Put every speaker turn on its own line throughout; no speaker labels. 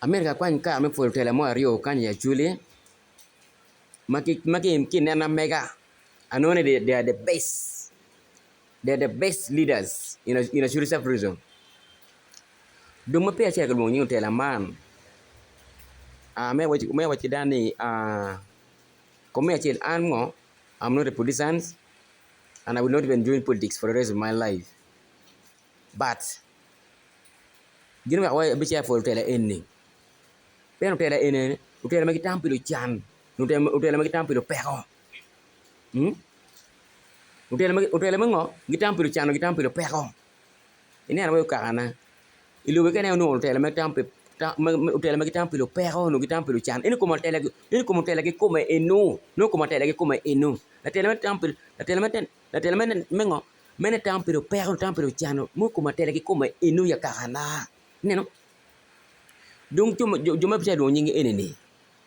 Amito akwany kare me pwoyo lutela mo aryo kany i Acholi ma ki inena mega anongo ni they are the best they are the best leaders in Acholi sub region dong ma peya acito ka lwongo nying lutela man me awac ki dano ni kom me acel an ngo I'm not a politician and I will not even join politics for the rest of my life but gin oweko abicito apwoyo lutela eni pien lutela eni lutela ma gitamo pi lucan lutela ma gitamo pi lupeko lutela me ngo gitamo pi lucan gitamo pi lupeko ineno wai okakana i lobo kene onongo lutela ma gitamo pi lupeko onongo gitamo pi lucan ento i kom lutela kikome eno nongo kom atela kikome eno latela me ngo meno tamo pi lupeko tamo pi lucan nongo kom atela kikome eno i akakana ineno dong jo ma peya alwongo nyinggi eni-ni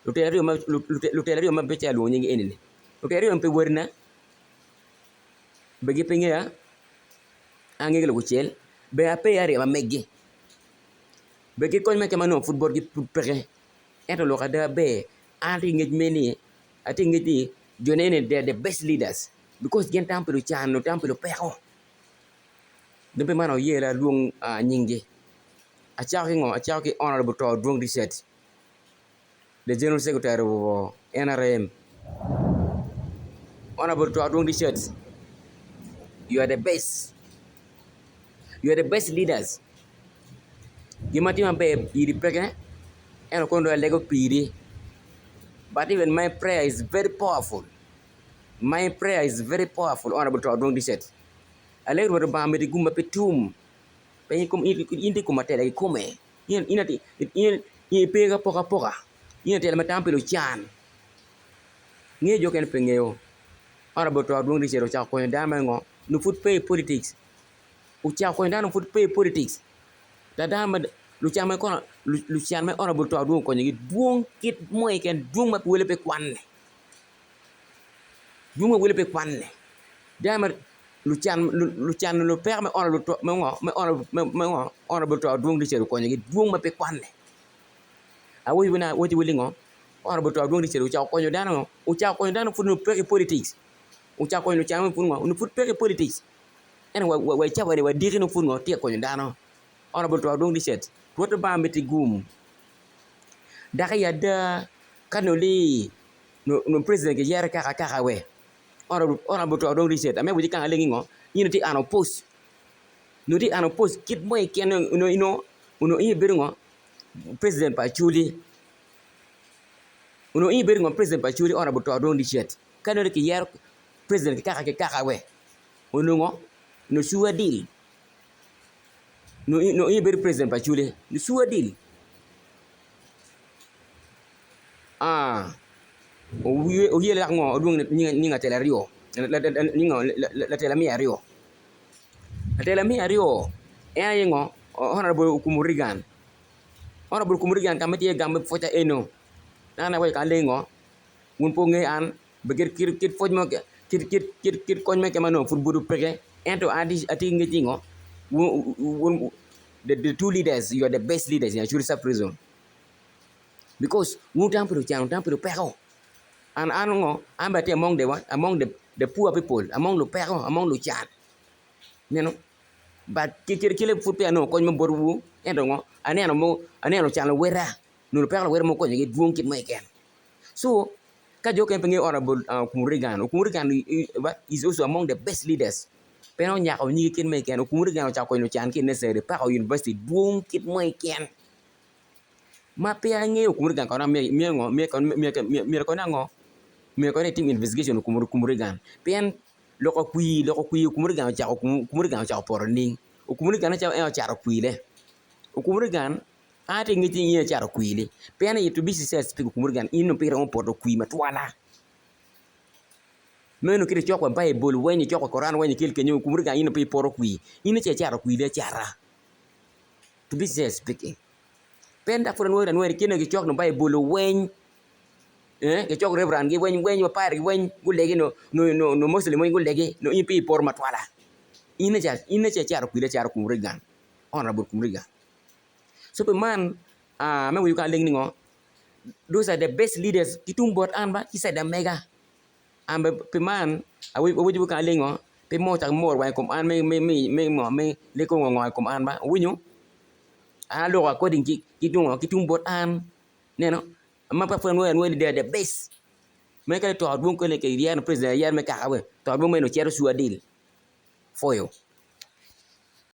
lutela aryo ma peya alwongo nyinggi eni-ni lutela aryo-ni pe wadina bene pe ngeya an angegi lukucel bene ape aryema megi bene ki kony mo keken ma nongo pud botgi pud peke ento lok ada ber an atye ki ngec me ni atye ki ngec ni jo ni eni they are the best leaders because gin tamo pi lucan tamo pi lupeko dong pi man aye alwong nyinggi acako ki ngo acako ki honourable to dwong Richard the general secretary of NRM honourable to dwong Richard you are the best you are the best leaders gin ma tye maber iri peke ento kono dong alego piri but even my prayer is very powerful my prayer is very powerful honourable to dwong Richard alego Rwot Lubanga omedi gum ma pe tum pe in itye i kom atela kikome in ipe ki apokapoka in atela ma tamo pi lucan ngeyo jo okene pe ngeyo honourable to dwong Richard ocako konyo dano me ngo nongo pud pe i politics ocako konyo dano pud pe i politics lucan ma honourable to dwong okonyogi dwong kit mo keken dwong ma wele pe kwane dwong ma wele pe kwane dano ma lucan lupeko me honourable to dwong Richard okonyogi dwong ma pe kwane awaci ni ngo honourable to dwong Richard ocako konyo dano ocako konyo dano pud onongo peke i politics ocako konyo lucan onongo pud peke i politics ento wa i cawa-ni wa diki nongo pud ngo tye ka konyo dano honourable to dwong Richard Rwot Lubanga miti gum dok i ada ka nongo li nongo president kiyero kaka kaka we honourable to dwong Richard amito awacci kany aleng ni ngo in itye an oppose nongo itye an oppose kit mo keken onongo in ibedo ngo president pa Acholi onongo in ibedo ngo president pa Acholi honourable to dwong Richard ka nongo kiyero president ki kaka ki kaka we onongo onongo sure deal nongo in ibedo president pa Acholi sure deal oye lak ngo olwongo nying atela aryo latela me aryo latela me aryo en aye ngo honourable Okumu Reagan honourable Okumu Reagan ka ma tye gang me pwoca eno an awaco ka aleng ngo wun pe wungeyo an kit pwoc mo kit kony mo keken ma nongo pud botwu peke ento an atye ki ngec ni ngo the two leaders you are the best leaders in Acholi sub region because wun wutamo pi lucan wutamo pi lupeko and an ngo an bene atye among the what among the poor people among lupeko among lucan ineno but kit pud peya anongo kony mo botwu ento ngo aneno mogo aneno lucan luwota nyo lupeko luwota mogo konyogi dwong kit mo keken so ka jo okene pe ngeyo honourable Okumu Reagan, Okumu Reagan is also among the best leaders pe onyako nyige kit mo keken Okumu Reagan ocako konyo lucan ki i nursery paka university dwong kit mo keken ma pe angeyo Okumu Reagan kono myero kono ango myero kono itim investigation i kom Okumu Reagan pien lok akwir lok akwir Okumu Reagan ocako Okumu Reagan ocako poto nining Okumu Reagan nen calo en ocato kwile Okumu Reagan An atye ki ngec ni in aye icato kwili pien i to be sincere speak Okumu Reagan in dong pe iromo poto kwir matwala meno kit icok wa baibul weng icok wa koran weng ikel kenyo Okumu Reagan in dong pe ipoto kwir in aye icato kwili acata to be sincere speaking pe dok pud anwoyo anwoya kit ma gicok dong baibul weng gicok reverend gi weng weng wa padri weng gulegi nyo muslim weng gulegi nyo in pe ipoto matwala in aye icato kwili acata Okumu Reagan honourable Okumu Reagan. Co pi man. Ah, me winyo ka leng ni ngo? Those are the best leaders ki tung bot an ba ki side amega. An be pi man awinyo ka leng ngo? Pe mo cak mor wa i kom an me me me me ngo me leko ngo ngo i kom an ba. Wuwinyo? An aloko according ki ki tung ngo ki tung bot an. Ineno? Ma pe pud anwoyo anwoya ni they are the best. Me ka to dwong kene ki yero president ayera me kaka we to dwong meno cito sure deal for you.